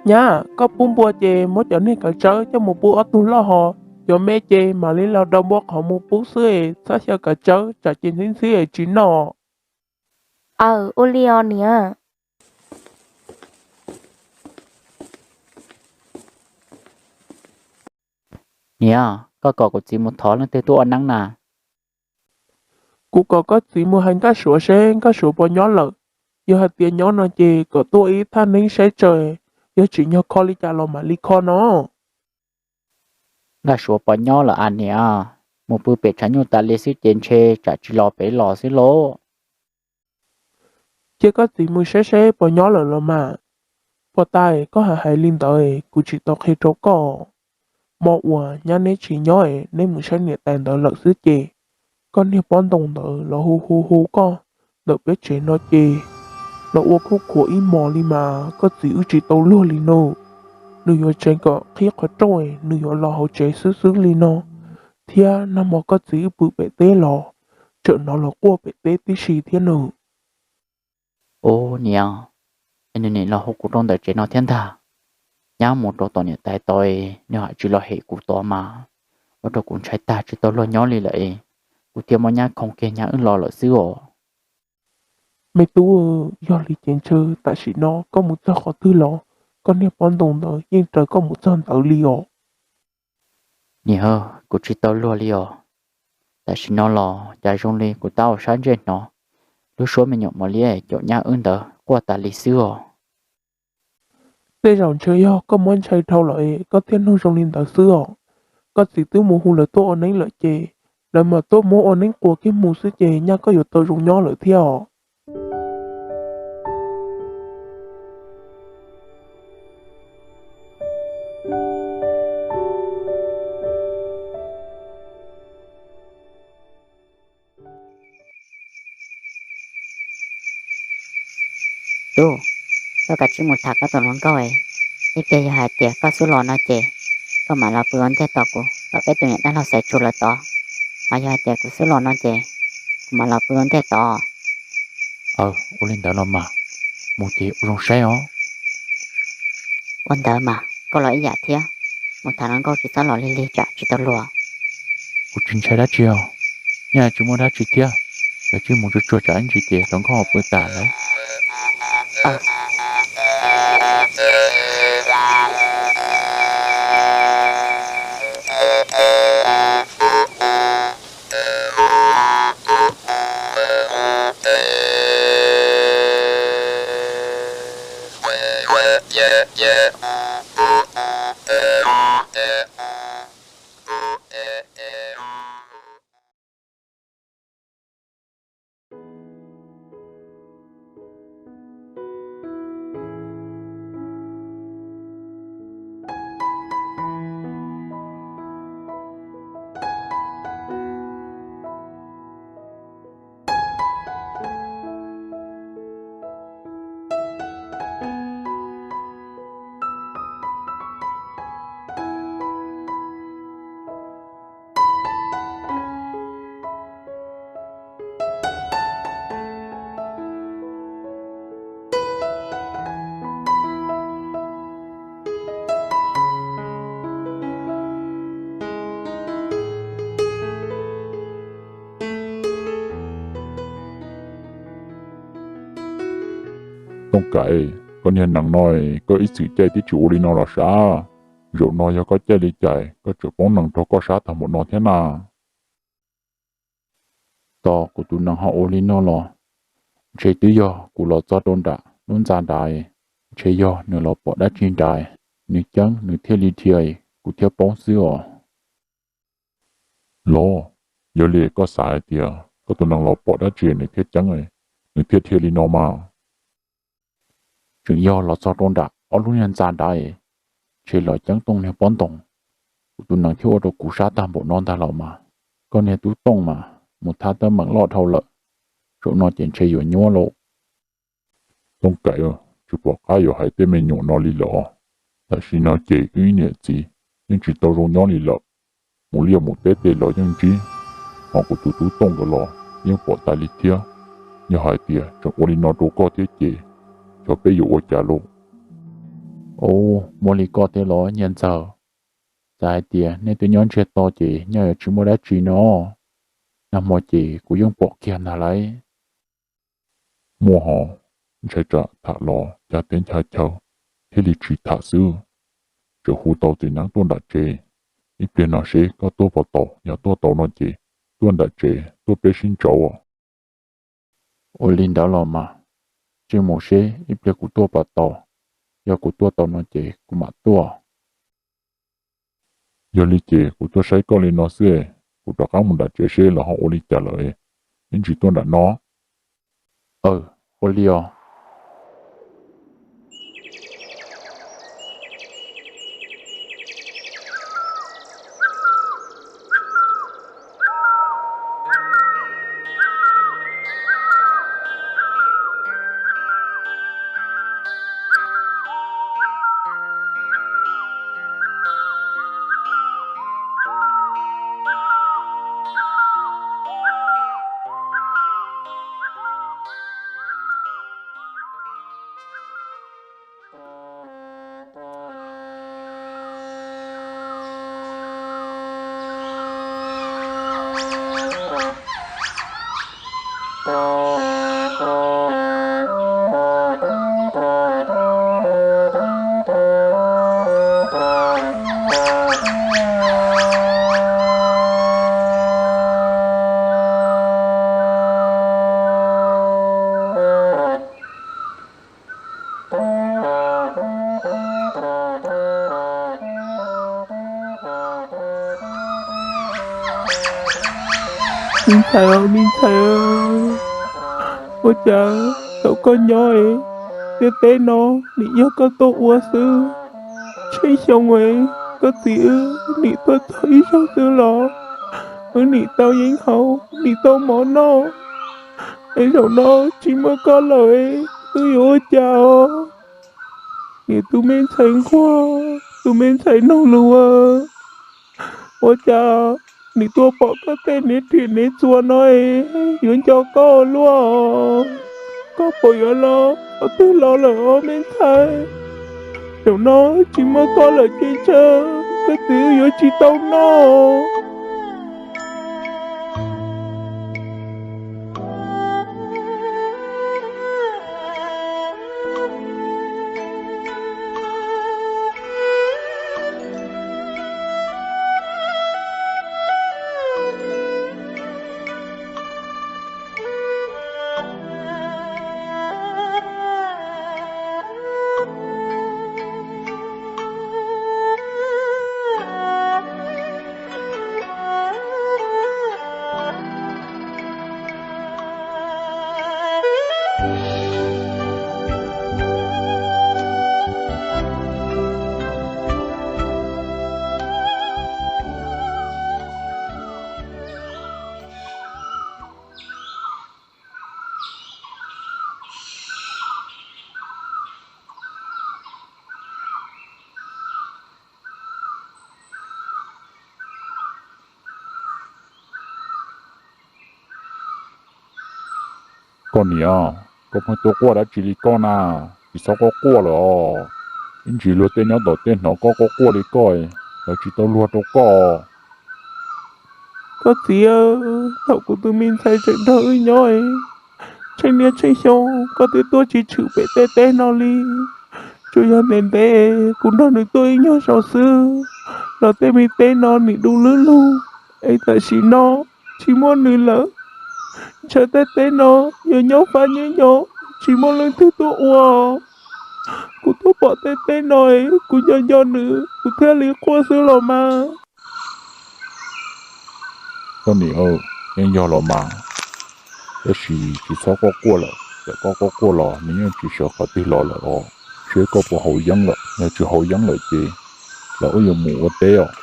Nyab, koj pub npua ces muab cov niag kav tsawb coj mus pub ob tug loj hos, cov me ces mam li los daus npua qhov mus pub xwb es txhob xyaw kav tsawb tsam ces ntxhib ntxhib es tsis noj. Aw, ua li os niam. Niam, koj kom kuv txiv mus thov leej twg tuaj ua neeb na? Kuv kom koj txiv mus hais Nkaj Suav seb Nkaj Suav puas nyob lawm. Yog hais tias nyob no ces kom tuaj ib thaj neeb saib tso, yog tsim nyog kho li cas los mam li kho no. Nkaj Suav puas nyob lawm a niam? Mus pw pem tshav nyuj tas li xwb ces ntshe tsam tsis los pem los xwb lauj. Cia koj txiv mus saib seb puas nyob lawm los mas. Puag ta koj hais hais li ntawd kuv tsis tau qhia rau koj. Hmo uas nyab neb tsis nyob es neb mus saib niam tais ntawd lawm xwb ces koj niag pob ntoos ntawd los hu hu hu koj ntawm peb tsev no ces los ua khuj khuav ib hmos li mas koj txiv wb tsis tau luag li no. Nws yuav tseev kom qhib qhov rooj es nws yuav los hauv tsev xwb xwb li no, thiab nag hmo koj txiv wb pw pem teb los tseem hnov los quaj pem teb tib si thiab no. Ub niam, es nws nim los hu kuv rau ntawm tsev no thiab ntag. Nyab mus rau tom niam tais tod, nws hais tsis los hem kuv tod mas ua rau kuv ntshai tag tsis tau luag nyob li lawm es kuv thiaj muab nyab khoo kiag nyab wb los lawm xwb os. Me tub, yog li ces ntshe tam sim no koj mus txog qhov twg los koj niag pob ntoos ntawd yeej raws koj mus txog ntawd li os. Niam, kuv tsis tau luag li os. Tam sim no los cas zoo li kuv tab ua sab ntsej hnov lub suab me nyuam mos liab caum nyab wb ntawd quaj tas li xwb os. Tej zaum ntshe yog koj muab ntshai dhau lawm es koj thiaj nug zoo li ntawd xwb os. Koj txiv twb mus hu lawv tuaj ua neeb lawm ces lawv mam tuaj muab ua neeb quas kiag mus xwb ces nyaj koj yuav tau zoo nyob lawm thiab os. Tub, koj kav tsij mus tham koj tus hluas nkauj, ib pliag yog hais tias koj xub los no ces koj mam los pw ua ntej tos kuv kom peb tus niam dab laug xaiv tsuag lawm tod. Ho yog hais tias kuv xub los no ces kuv mam los pw ua ntej tod. Aw, ua li ntawd los mas, mus ces ua zoo saib os. Ua ntawd mas koj los ib yam thiab, mus tham hluas nkauj tsis txhob los lig lig tsam tsis tau luag. Kuv tsis ntshai dab tsi os, nyaj tsis muaj dab tsi thiab, kav tsij mus tsuag tsuag tsam ib ntsis ces hluas nkauj ho pw tas lawm. Tooj Kaim, koj niag nees no, koj ib txwm caij twb tsis ua li no los sav. Zaum no yog koj caij li cas koj tseem poob nees raug koj sab tag npaum no thiab na? Tos kuv tus nees ho ua li no los, ntshe twb yog kuv los txog rau nram lub ntxa nrad, ntshe yog nws los pom dab tsi nrad, nws ceeb nws thiaj li dhia, kuv thiaj poob xwb os. Los, yog li koj xav hais tias koj tus nees los pom dab tsi nws thiaj ceeb, nws thiaj dhia li no mas? Tseem yog los txog rau nram ob lub niag ntxa nrad, ntshe los ceeb Tooj niag pob ntoos, kuv tus nees thiaj ua rau kuv sab tag npaum no ntag los mas. Koj niag tub Tooj mas mus thab teeb meem loj dhau lawm, zaum no ces ntshe yuav nyuaj lauj. Tooj Kaim, tsis pom qab yuav hais tej me nyuam no li lawm os. Tam sim no ces wb niam txiv yeej tsis tau zoo nyob li lawm. Mus liaj mus teb tej los yeej ntsib, ho kuv tus tub Tooj nkawd los yeej pom tas li thiab. Yog hais tias tseem ua li no rau koj thiab ces xyov peb yuav ua cas lauj. Ub, muaj li koj thiab los Nyiaj Ntxawg? Xav hais tias nej twb nyob ntsiag to ces nyaj yuav tsis muaj dab tsi no. Nag hmo ces kuv yeej pom kiag ntag lauj. Muaj hos, ntshai tsam tham los ncha teb ncha chaw thiaj li tsis tham xwb. Tseem hu tau txiv neeb tuaj nram tsev, ib pliag no seb koj tuaj puas tau, yog tuaj tau no ces tuaj nram tsev tuaj peb sib ntsauv. Ua li ntawd los mas, tsis mus seb ib pliag kuv tuaj puas tau, yog kuv tuaj tau no ces kuv mam tuaj. Yog li ces kuv tuaj saib koj li no xwb, kuv rov qab mus nram tsev seb lawv ho ua li cas lawm, ib ntsis tuaj nram no. Aw, ua li os. Me ntxhais, me ntxhais, ua cas thaum koj nyob es tej teb no nim yog koj tuaj ua xwb? Tsheej xyoo es koj txiv wb nim tuaj txog ib zaug xwb los wb nim tau yeeb haus, nim tau mov noj, es zaum no tsis muaj koj lawm, wb yuav ua cas os? Niam, tus me ntxhais nquag, tus me ntxhais noog lus, ua cas nim tuaj pom koj tej nev riam nev txuas no es yuav nco koj luaj? Koj puas yuav los qhov twg los lawm os me ntxhais? Zaum no tsis muaj koj lawm ces ntshe koj txiv wb yuav tsis tau noj. Koj niam, koj pheej tuaj quaj dab tsi li koj na? Tsis txhob quaj quaj lawm os. Ib ntsis luag tej nyob tom tej hnov koj quaj quaj li koj, lawv tsis tau luag rau koj. Koj txiv, thaum kuv tus me ntxhais tseem nrog wb nyob, tsheej niaj tsheej xyoo koj twb tuaj tsis tshwm pem tej teb no li. Tsuas yog ntev ntev kuv nrog nws tuaj ib nyuag zaus xwb los tej me teb no nim du lwb lug, es tam sim no tsis muaj nws lawm, ntshe tej teb no yuav nyob fab nyob nyo, tsis muaj leej twg tuaj ua. Kuv tuaj pom tej teb no, kuv nco nco nws kuv thiaj li quaj xwb los mas. Koj niam, yeej yog los mas, tab sis tsis txhob quaj quaj lawm, txawm koj quaj quaj los nws yeej tsis sawv qhov twg los lawm os. Seb koj puas haus yeeb lawm, yog tsis haus yeeb lawm ces los wb yuav mus ua teb os.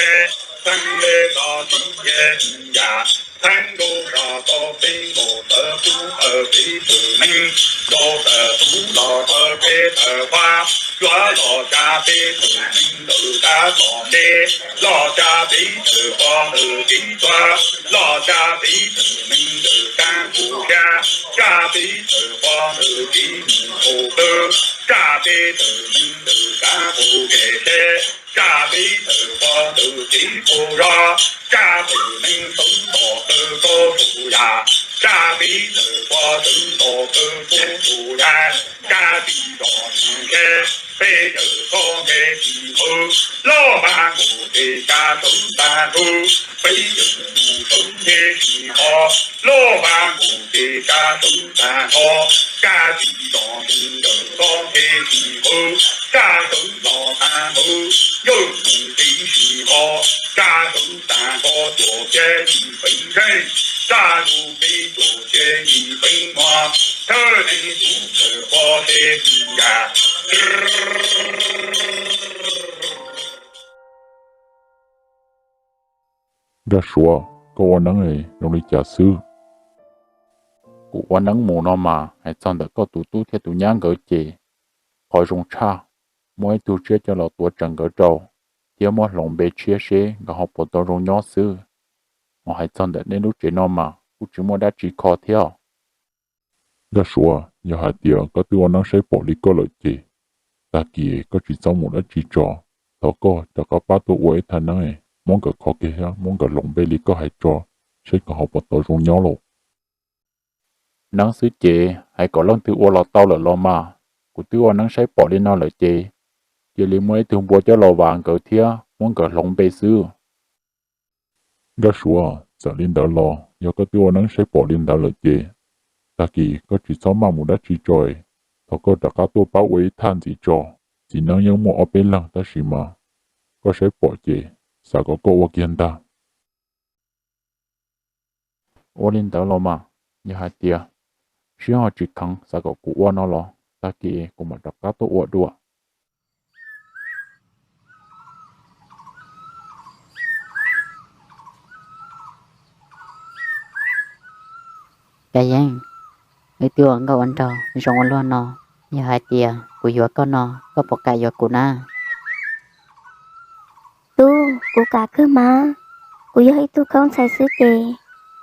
Theeb le los tib yam, theeb nkaus los rau peb nkaus tawv tub tawv peb tawv neeb, nkaus tawv tub los rau peb tawv huab, huab los tsa peb tawv neeb ntawm kab txos ntse, los tsa peb tawv huab ntawm kev tuag, los tsa peb tawv neeb ntawm kab npus xyab, tsa peb tawv huab ntawm kev mus thaum kawg, tsa peb tawv neeb ntawm kab npus kev teb, tsa peb tawv huab ntawm kev qaug zog, tsa tawv neeb tawv nto tawv koj tsaus yam, tsa peb tawv huab tawv nto tawv koj tsaus yam, tsa peb tawv nqe, peb tawv koj nqe tsis qhwv, loj vas nkaus ces tsa tawv tag nrho, peb tawv nkaus tawv nqe tsis qhov, loj vas nkaus ces tsa tawv tag nrho, tsa peb tawv nqe tsis qhwv, tsa tawv los tag nrho, yawg mus tib si qhov, tsa tawv tag nrho cuam cia yim peev zeej, tsa tus peb cuam cia yim peev muag, thawj neeg tub thawj qhov tej yam. Nkaj Suav, koj ua neeb zoo li cas xwb? Kuv ua neeb mus no mas hais txog ntawm koj tus tub thiab tus nyab nkawd ces qhov zoo tshaj, muab ib tug tsiab coj los tuav tsees nkawd rau, thiab muab hloov npe tshiab seb nkawd ho puas tau zoo nyob xwb. Ho hais txog ntawm nej lub tsev no mas kuj tsis muaj dab tsi kho thiab. Nkaj Suav, yog hais tias koj twb ua neeb saib pom li koj lawm ces, tag kis koj tsis txhob mus dab tsi tso, thov koj rov qab pab tuaj ua ib thaj neeb, muab nkawd kho kiag thiab muab nkawd hloov npe li koj hais tso, saib nkawd ho puas tau zoo nyob lauj. Neeb xwb ces hais kom leej twg ua los tau lawm los mas, kuv twb ua neeb saib pom li no lawm ces, cia li muab ib tug npua coj los vas nkawd thiab muab nkawd hloov npe xwb. Nkaj Suav, txawm li ntawd los yog koj twb ua neeb saib pom li ntawd lawm ces, tag kis koj tsis txhob maj mus dab tsi tso, thov koj rov qab tuaj pab ua ib thaj ntxiv tso. Txiv neeb yeej muaj ob peb leeg tab sis mas koj saib pom ces xav kom koj ua kiag ntag. Ua li ntawd los mas, yog hais tias sib ho tsis kheev xav kom kuv ua no los tag kis kuv mam rov qab tuaj ua dua. Kab Yeeb, wb twb ua nkauj ua nraug zoo ua luaj no, yog hais tias kuv yuav koj no koj puas kam yuav kuv na? Tub, kuv kam kawg mas. Kuv yog ib tug khaub ntxhais xwb ces,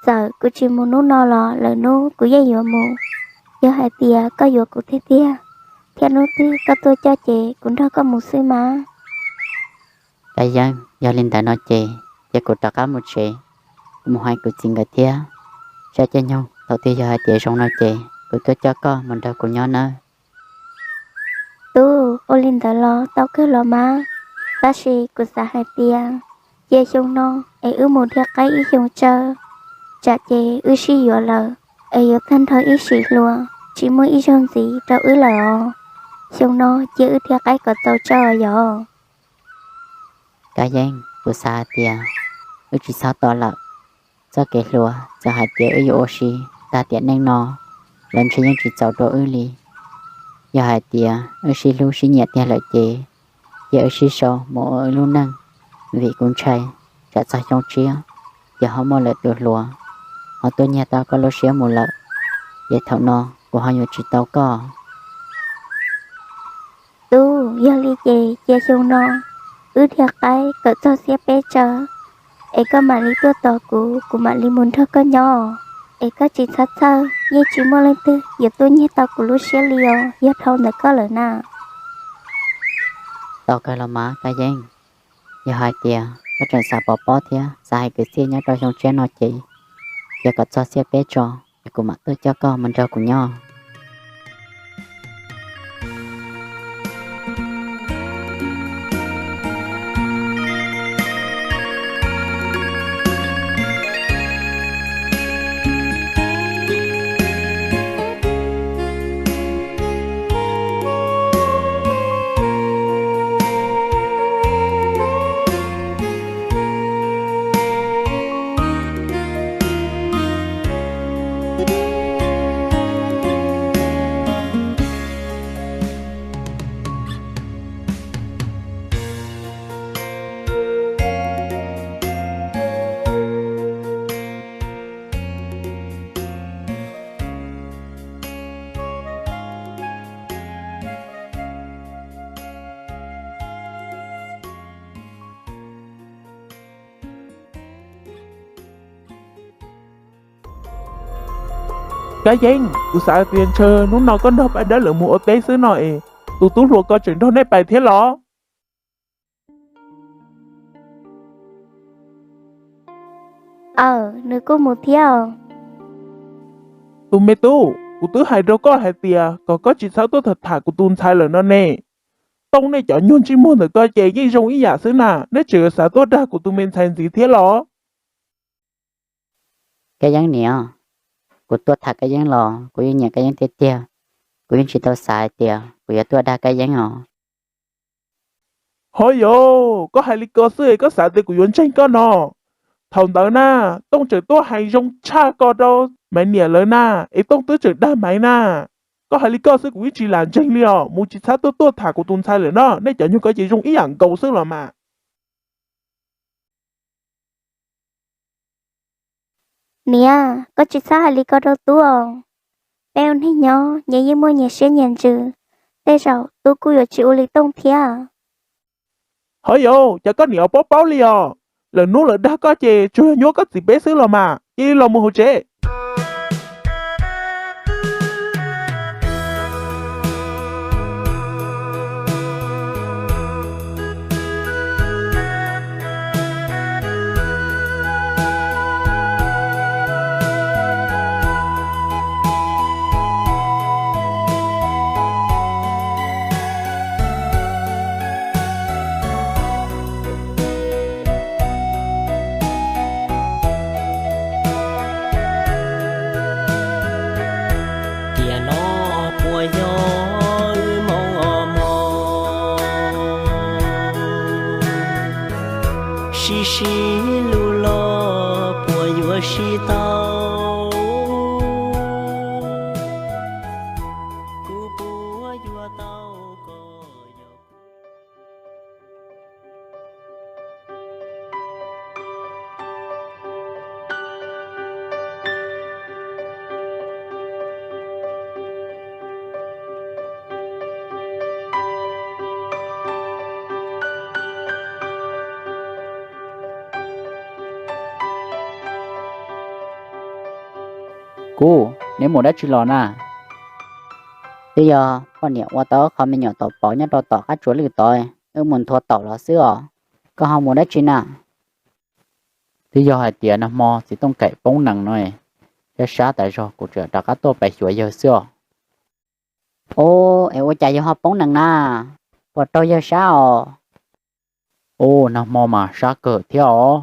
txawm kuv tsis mus hnub no los lwm hnub kuv yeej yuav mus, yog hais tias koj yuav kuv tiag tiag, thiab hnub twg koj tuaj coj ces kuv nrog koj mus xwb mas. Kab Yeeb, yog li ntawd no ces, ces kuv rov qab mus tsev, kuv mus hais kuv txiv nkawd thiab, saib caij nyoog thaum twg yog hais tias zoo no ces kuv tuaj coj koj mus nrog kuv nyob nawb. Tub, ua li ntawd los tau kawg los mas, tab sis kuv xav hais tias cia xyoo no es wb mus dhia qaib ib xyoo tsawg, tsam ces wb sib yuav lawm es yuav tag nrho ib sim hluas tsis muaj ib zaug ntxiv rau wb lawm os. Xyoo no cia wb dhia qaib kom txaus tsawg os yog. Kab Yeeb, kuv xav hais tias wb tsis txhob tos lawm. Txoj kev hluas txawm hais tias wb yuav ua si tag tiam neej no los ntshe yeej tsis txaus rau wb li. Yog hais tias wb sib hlub sib nyiam tiag lawm ces, cia wb sib sau mus ua wb lub neej, vim kuv ntshai tsam txog xyoo tshiab ces ho muaj lwm tus hluas ho tuaj nyiag tau koj lub siab mus lawm, ces thaum no kuv ho yuav tsis tau koj. Tub, yog li ces cia xyoo no wb dhia qaib kom txog xiab peb tsawg, es koj mam li tuaj tos kuv, kuv mam li mus nrog koj nyob, es koj tsis txhob txhawj, yeej tsis muaj leej twg yuav tuaj nyiag tau kuv lub siab li os, yog dhau ntawm koj lawm na. Tau kawg los mas Kab Yeeb, yog hais tias koj tseem xav pov pob thiab xav hais kwv txhiaj nyob rau xyoo tshiab no ces, cia kom txog xiab peb tso, es kuv mam tuaj coj koj mus nrog kuv nyob. Kab Yeeb, kuv xav tias ntshe hnub no koj nrog pab dawb lawv mus ua teb xwb no es, tus tub hluas ko tseem nrog nej pais thiab los? Aw, nws kuj mus thiab. Tus me tub, kuv twb hais rau koj hais tias kom koj tsis txhob tuaj tham tham kuv tus ntxhais lawm no ne. Tooj, nej cov nyuag ntsej muag ntawm ko ces yeej zoo ib yam xwb na, nej tseem xav tuaj dag kuv tus me ntxhais ntxiv thiab los? Kab Yeeb niam, kuv tuaj tham Kab Yeeb los kuv yeej nyiam Kab Yeeb tiag tiag, kuv yeej tsis tau xav hais tias kuv yuav tuaj dag Kab Yeeb os. Ho yog, koj hais li ko xwb es koj xav tias kuv yuav ntseeg koj no? Thaum ntawd na, Tooj tseem tuaj hais zoo tshaj ko rau Maiv niam lawv na, es Tooj twb tseem dag Maiv na. Koj hais li ko xwb kuv yeej tsis lam ntseeg li os, mus tsis txhob tuaj tuaj tham kuv tus ntxhais lawm no, nej cov nyuag ko ces zoo ib yam nkaus xwb los mas. Niam, koj tsis txhob hais li ko rau tub os. Peb ua neeg nyob nyias yeej muaj nyias siab nyias ntsws, tej zaum tub kuj yuav tsis ua li Tooj thiab. Ho yog, cas koj niam paub paub li os? Lwm hnub lawv dag koj ces tsuas yog nyuaj koj txiv peb xwb los mas, cia li los mus hauv tsev. Tiam no puas yog wb moo os mog? Sib sib lus los puas yuav sib tau? Kuv puas yuav tau koj yog? Kuv, neb mus dab tsi los na? Twb yog poj niam ua tau qho me nyuam taum pov nyob rau tom qab tsuas lwj tod, wb mus nthuav taum los xwb os. Koj ho mus dab tsi na? Twb yog hais tias nag hmo txiv Tooj Kaim poob nees no, sab sab tas zog kuv tseem rov qab tuaj pais xyuas yawg xwb os. Ub, es ua cas yawg ho poob nees na? Puas raug yawg sab os? Ub, nag hmo mas sab kawg thiab os.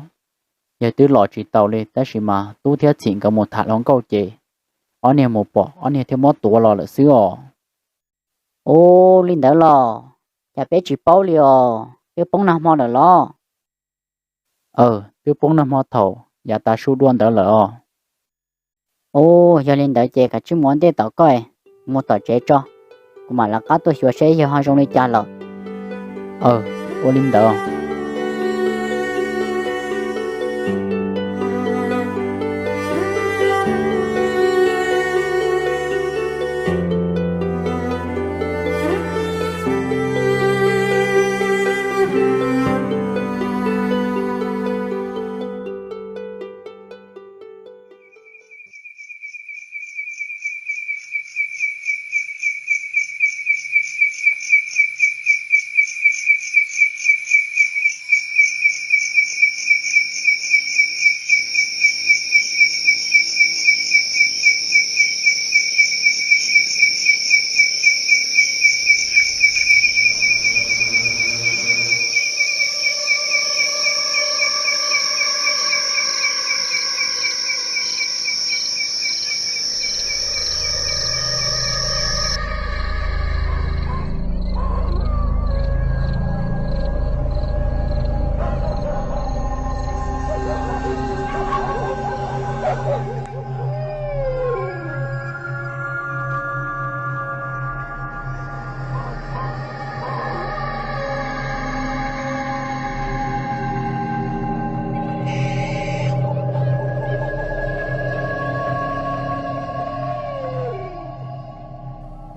Yawg twb los tsis taus li tab sis mas tub thiab txhim nkawd mus tham hluas nkauj ces ob niag mus pom ob niag thiaj muab tuav los lawm xwb os. Ub, li ntawd los? Cas peb tsis paub li os, twb poob nag hmo lawm los? Aw, twb poob nag hmo thaum yav tav su dua ntawd lawm os. Ub, yog li ntawd ces kav tsij mus ua ntej tom koj, mus tom tsev tso, kuv mam lawv qab tuaj xyuas seb yawg ho zoo li cas lawm. Aw, ua li ntawd.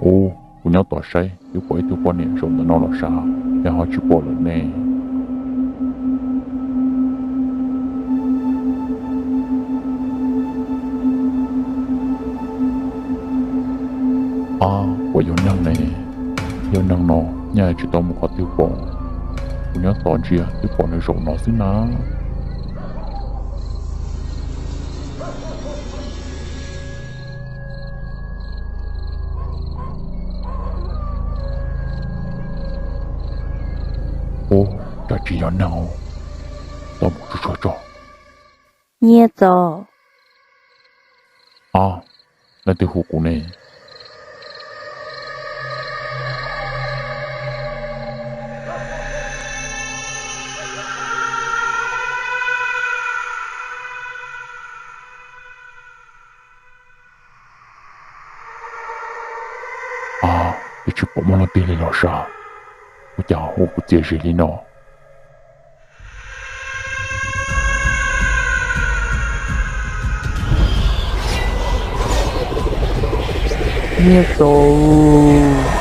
Ub, kuv nyob tom saib twb pom ib tug poj niam zaum ntawm no los sav, yog ho tsis pom lawm ne. Ab, puas yog neeg ne? Yog neeg no nyaj tsis tau mus qhov twg pom. Kuv nyob tos ntsia twb pom nws zaum no xwb na. Ub, cas tsis yog neeg, tau mus tsuag tsuag tso. Nyiaj txos. Ab, leej twg hu kuv ne? Ab, twb tsis pom muaj leej twg li los sav, ua cas hu kuv txias zis li no? Nyiaj txos.